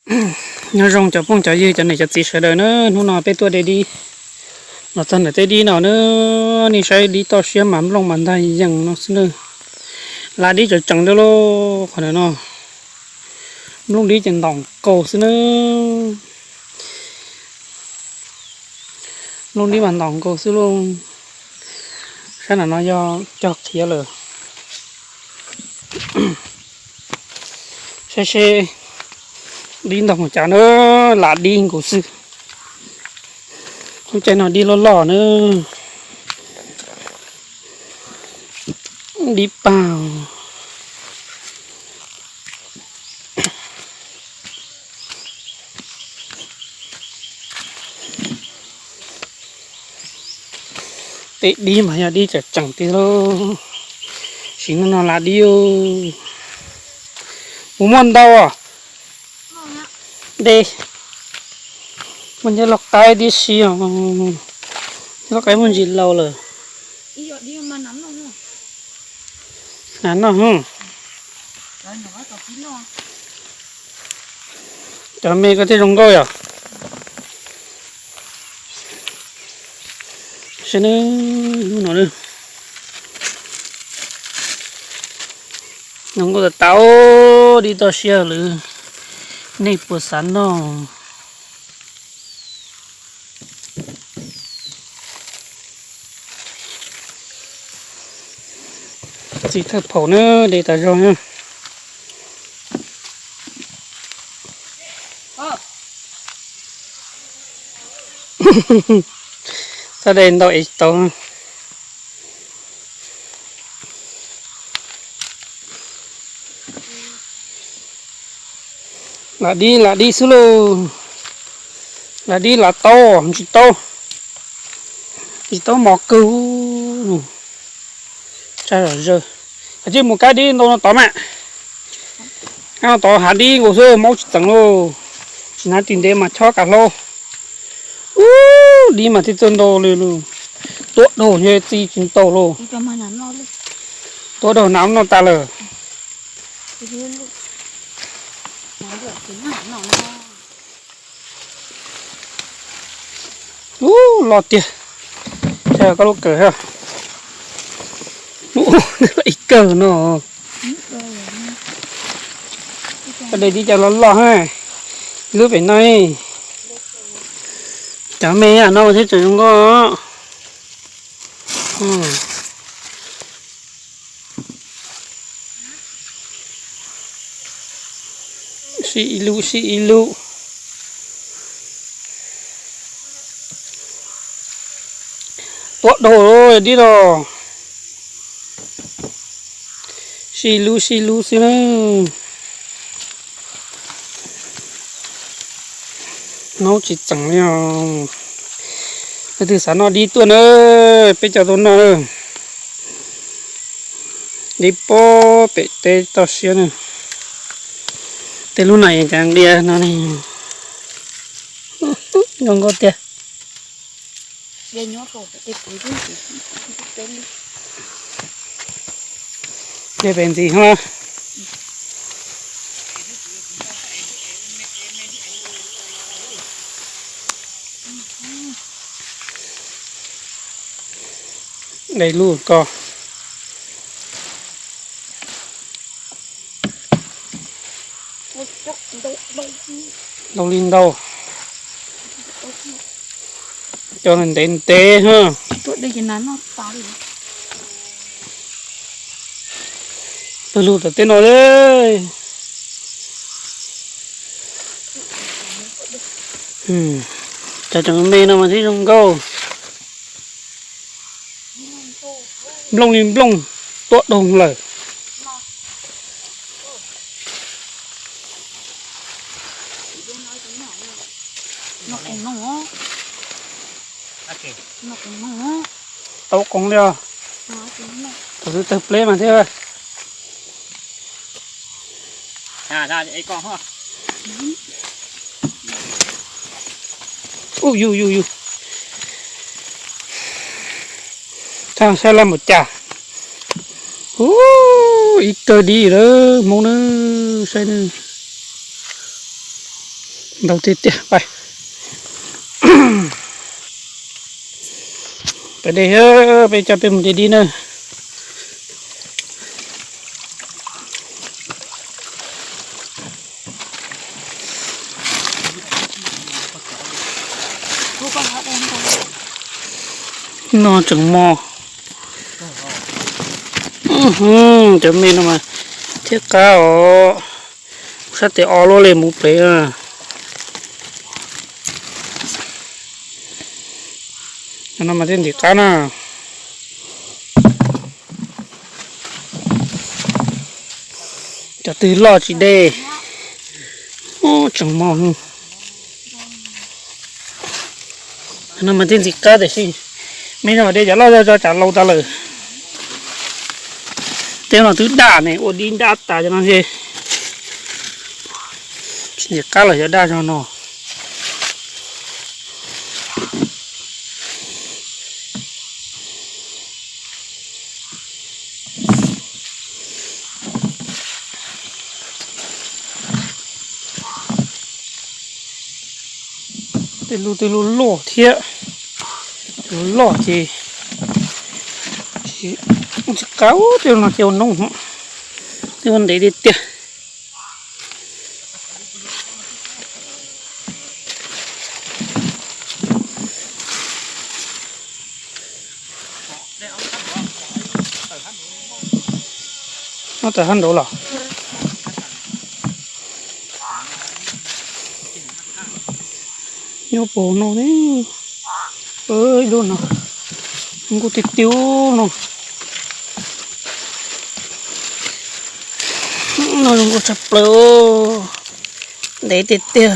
Nyob zoo cov phooj cov ywg, cov niam cov txiv sawv daws na, hnub no peb tuaj de dib los txog ntawm tej dib no na, nej saib dib toj siab mas nplooj mas ntag yees no xwb na. Lam dib tseem tseem li lauj, qhov no nplooj dib ces ntaus nkaus xwb na. Nplooj dib mas ntaus nkaus xwb lauj. Sab nram no yog cog qhiav lawm. Saib seb dib ntog mus cas na, lam dib nkaus xwb. Lub caij no dib loj loj na, dib pag. Tej dib mas yog dib tseem tseem tiag lauj. Sim no no lam dib. Puas muaj ntau? De, muaj nyob loj qaib tib si os. Loj qaib muaj ntsis laus lawm. Hnav noj. Cov me koj thiaj zoo nkauj yom. Saib lub no, zoo nkauj tas tas, dib toj siab lawm. Nej puas xav noj? Txiv thawj phaum na, de tas zog na. Txhob de ntau es tsis tau. Lam dib lam dib xwb lauj. Lam dib lam tau, tsis tau, tsis tau mos kawg. Tsag zom zaws. Koj cia mus kab dib ntau no tod mas. Kab no tod hav dib nkaus xwb, maub tsis txeev lauj. Tsis hnav ris ntev mas chob kav hlau. Ub, dib mas thiaj txawj ntau li lauj. Tuab daug ntshe txi tsis ntau lauj. Tuab daug hnav noj tas lawm. Ub, loj tiag. Saib koj lub kawm, ub, ib kawm no. Koj de tib co loj loj, lub pem no. Cov me no thiab tseem zoo nkauj. Sib ib lub sib ib lub. Tuab daug dib los. Sib lub sib lub xwb na. Maub tsis txeev li os. Leej twg xav noj dib tuaj na, peb cov tuaj noj na. Dib pob pem teb toj siab na. Tej lub no cas nqia no ne. Zoo nkauj tiag. De pem ntxiv ho. De lub ko. Ntau li ntau. Cov ntev ntev ha. Pawg lug tom tej no li. Cov tseem me no mas thiaj zoo nkauj. Nplooj li nplooj, tuab doog lawm. Tau qoov li os. Thaum twg tawg pleb mas thiab. Ub, yus yus yus. Txhob saib laj mus cas. Ub, ib kawg dib lawm Hmoob na, saib na. Ntau tiag tiag, pais. Pais de, peb coj peb mus de dib na. No tseem mos. Cov me no mas thiab qab os. Sab tes o luaj li mus pem. No mas thiaj ntxim qab na. Cov twg loj tsis de. Tseem mos. No mas thiaj ntxim qab tiam sis me no de cov loj zog tso tsam laus tas lawm. Tej no twb daj ne, ua dib daj tas cov no xwb. Tsis ntxim qab los cov daj zog no. Tej lub tej lub loj thiab, loj ces tsis qab. Tej no ces ua noob, tej ua ntev tiag tiag. No tawm hab nraud los. Nyob puag no ne. Ib lub no nkuj tiag tiag no. No zoo nkauj tshaj plaws, ntev tiag tiag.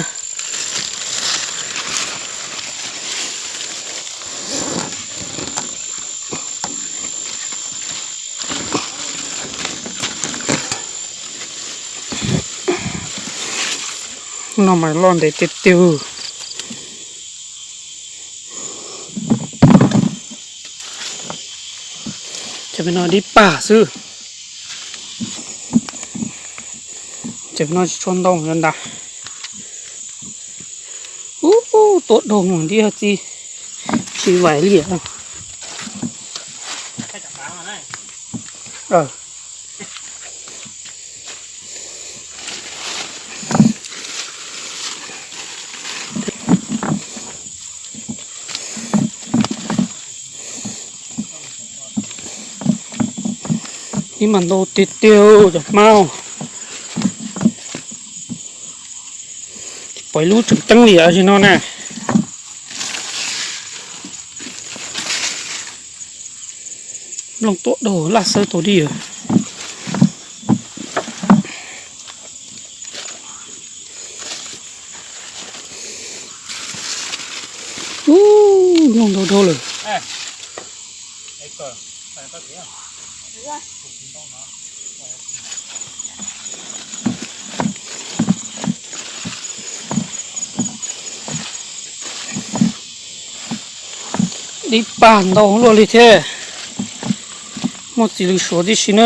No mas loj ntev tiag tiag. Cov no dib pag xwb. Cov no tsis tshua ntau li ntag. Ub, tuaj dhau mus dib txi tsis vais li. Ib mas ntau tiag tiag cov hmab. Pom ib lub tseem ceeb li os no na. Nplooj tuaj dhau laj xawb tau dib. Ub, nplooj ntau dhau lawm. Dib pag ntau luaj li thiab. Muaj txiv lws suav tib si na.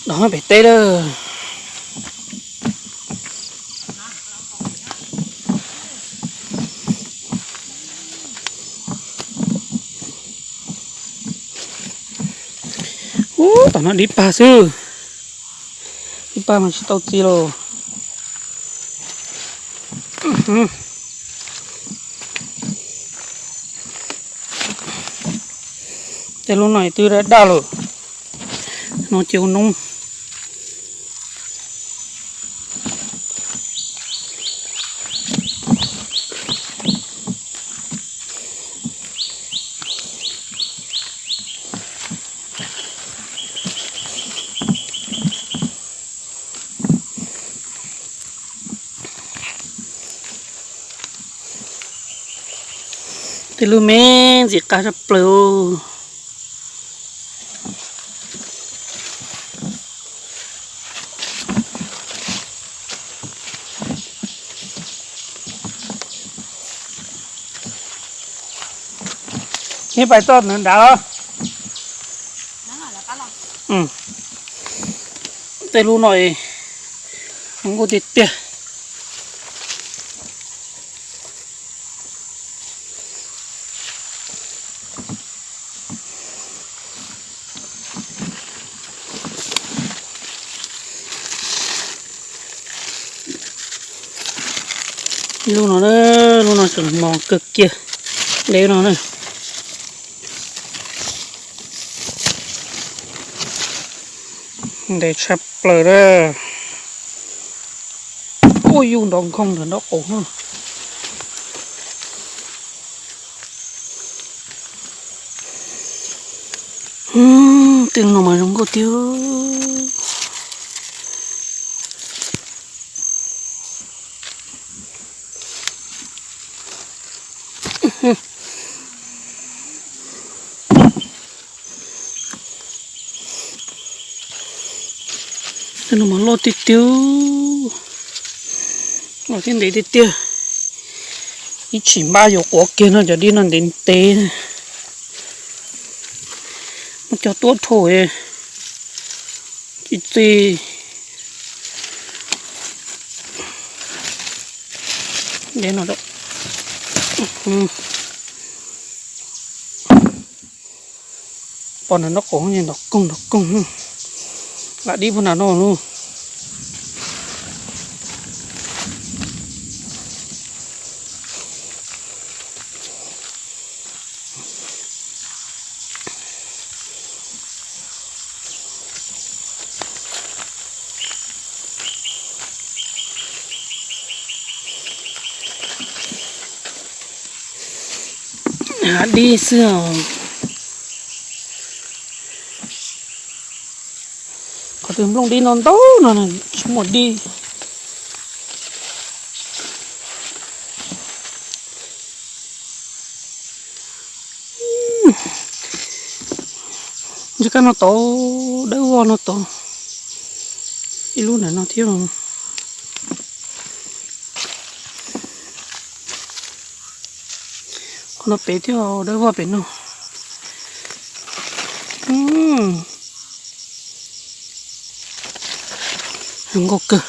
Dog pem teb lawm. Ub, tom no dib pag xwb. Dib pag mas tsis tau txi los. Tej lub no twb daj daj lawm. No ces ua noob. Tej lub me ntxim qab tshaj plaws. Neb pais txoj nrad los? Tej lub no zoo nkauj tiag tiag. Lub no, lub no tseem mos kawg kiag. Ntev no na. Ntev tshaj plaws na. Ua yus nrov nkhooj ntawm nraub qaum. Tej no mas zoo nkauj tiag. Tej no mas loj tiag tiag, loj thiab ntev tiag tiag. Ib tshim npab yuav quav kiag no cov dib no ntev ntev. Muab cog tuab rhau tsis txi. Ntev no. Pom nram nraub qaum nrov koog nrov koog, lam dib puag nram no lauj. Hav dib xwb os. Qhov twg nplooj dib no ntau no tsis muaj dib. Ntshe kab no tod, dawb vog no tod, ib lub ntawm no thiab. Qhov no pem thiab, dawb vog pem no. Zoo nkauj kawg.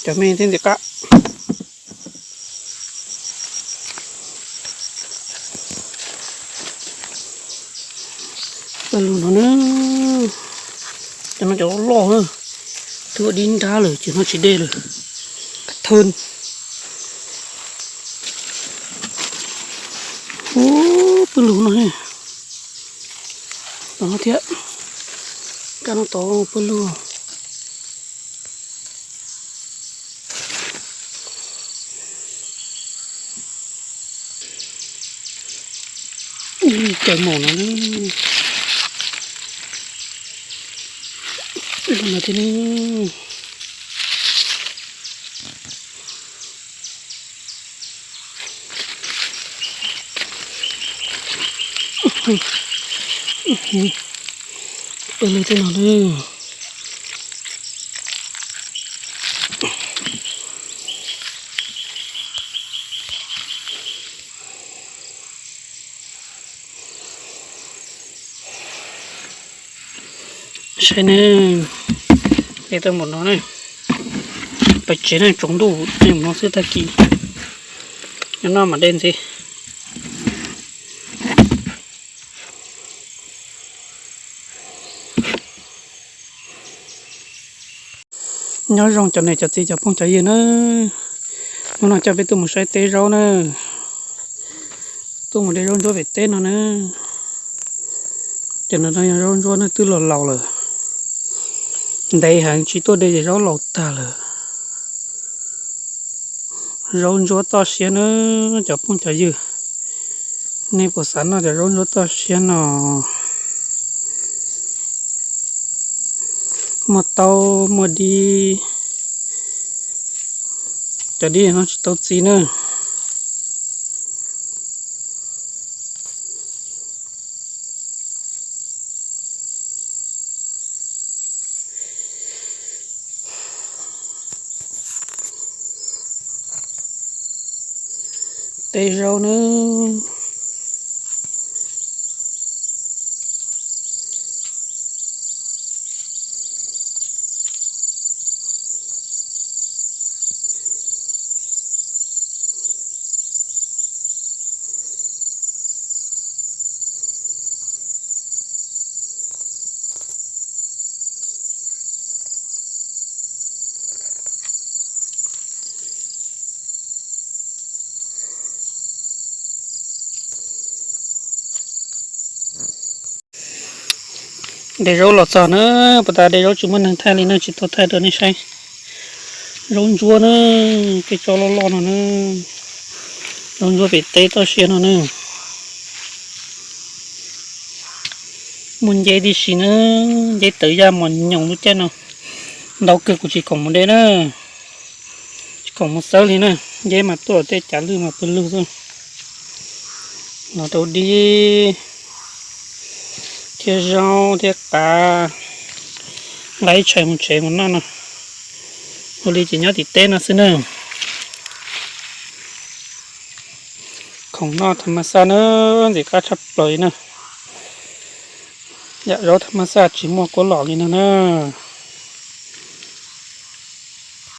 Cov me thiab ntim qab. Pawg lug no na, cov no cov loj loj, twb ua dib nrab lawm ces no tsis dej lawm. Thawj. Ub, pawg lug no, tom no thiab. Kab no tod pawg lug. Cawm mom no, no thiab. Pawg lug tej no na. Saib ne, de tau npaum no ne, pais tsev ne, tsaus ntuj de mus no xwb tag kis, nyob no mas de ntxiv. Nyob zoo cov niam cov txiv cov phooj cov ywg nawb, hnub no coj peb tuaj mus saib teb zaub nawb, tuaj mus de zaub ntsuab pem teb no nawb. Cov no yog zaub ntsuab nawb, twb los laus lawm. Ntev heev tsis tuaj de ces zaub laus tag lawm. Zaub ntsuab toj siab na cov phooj cov ywg, nej puas xav noj cov zaub ntsuab toj siab no? Muaj taub muaj dib, cov dib no tsis tau txiv na. Tej zaub na. De zaub los txog na, pas tas de zaub tsis muaj neeg thaij li na, tsis tau thaij rau nej saib. Zaub ntsuab na, tej tsob loj loj no na, zaub ntsuab pem teb toj siab no na. Muaj nceb tib si na, nceb tawv yaj mos nyoos lub caij no. Ntau kawg kuv tsis khoom mus de na, tsis khoom mus xawb li na. Nceb mas tuaj tej cav lwj mas pw lug xwb. Los rau dib thiab zaub thiab qav, nqa ib tshais mus tsev mus noj no. Ua li ces nyob tim teb no xwb na. Khoom noj tham ma xaj na, ntxim qab tshaj plaws li na. Yam zaub tham ma xaj tsis muaj kuab lom li no na.